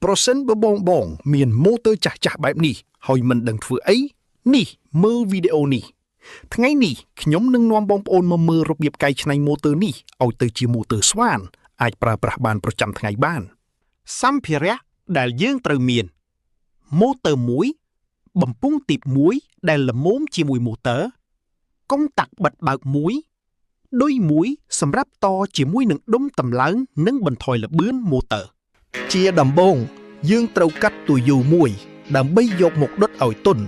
ប្រសិនបើបងបងមានម៉ូទ័រចាស់ចាស់បែបនេះហើយមិនដឹងធ្វើអីនេះមើលវីដេអូនេះថ្ងៃនេះខ្ញុំនឹងនាំបងប្អូនមកមើលរបៀបកែច្នៃម៉ូទ័រនេះឲ្យទៅជាម៉ូទ័រស្វានអាចប្រើប្រាស់បានប្រចាំថ្ងៃបាន សម្ភារៈដែលយើងត្រូវមានម៉ូទ័រមួយ បំពង់ទីបមួយដែលល្មមជាមួយម៉ូទ័រកុងតាក់បិទបើកមួយឌុយមួយសម្រាប់តជាមួយនឹងដុំតម្លើងនិងបន្ថយល្បឿនម៉ូទ័រ ជាដំបូងយើងត្រូវកាត់ទុយូមួយ ដើម្បីយកមកដុតឲ្យទន់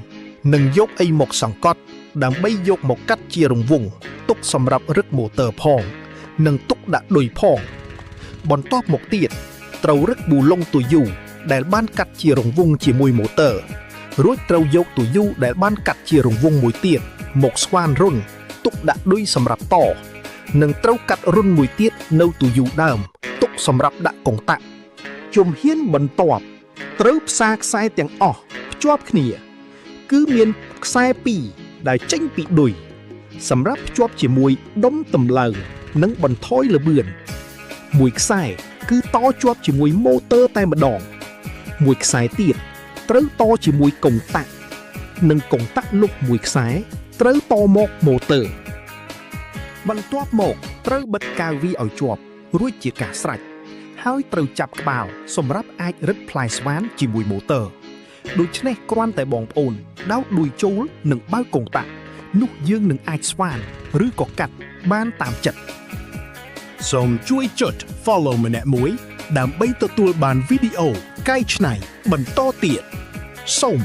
និងយកអីមកសង្កត់ ដើម្បីយកមកកាត់ជារង្វង់ទុកសម្រាប់រឹកម៉ូទ័រផង និងទុកដាក់ឌុយផង បន្ទាប់មកទៀតត្រូវរឹកប៊ូឡុងទុយូដែលបានកាត់ជារង្វង់ជាមួយម៉ូទ័ររួចត្រូវយកទុយូដែលបានកាត់ជារង្វង់មួយទៀតមកស្វានរុនទុកដាក់ឌុយសម្រាប់ត និងត្រូវកាត់រុនមួយទៀតនៅទុយូដើម ទុកសម្រាប់ដាក់កុងតាក់ ជំហានបន្ទាប់ត្រូវផ្សារខ្សែទាំងអស់ភ្ជាប់គ្នា គឺមានខ្សែពីរដែលចេញពីឌុយសម្រាប់ភ្ជាប់ជាមួយដុំតម្លើងនិងបន្ថយល្បឿនមួយខ្សែគឺតជាប់ជាមួយម៉ូទ័រតែម្ដង មួយខ្សែទៀតត្រូវតជាមួយកុងតាក់និងកុងតាក់លុបមួយខ្សែត្រូវតមកម៉ូទ័របន្ទាប់មកត្រូវបិទកាវវីឲ្យជាប់រួចជាការស្រេច ហើយត្រូវចាប់ក្បាលសម្រាប់អាចរឹតផ្លែស្វានជាមួយម៉ូទ័រដូច្នេះគ្រាន់តែបងប្អូនដោតឌុយចូលនិងបើកកុងតាក់នោះយើងនឹងអាចស្វានឬក៏កាត់បានតាមចិត្ត សូមជួយចុច follow ម្នាក់មួយ ដើម្បីទទួលបានវីដេអូកែច្នៃបន្តទៀតសូម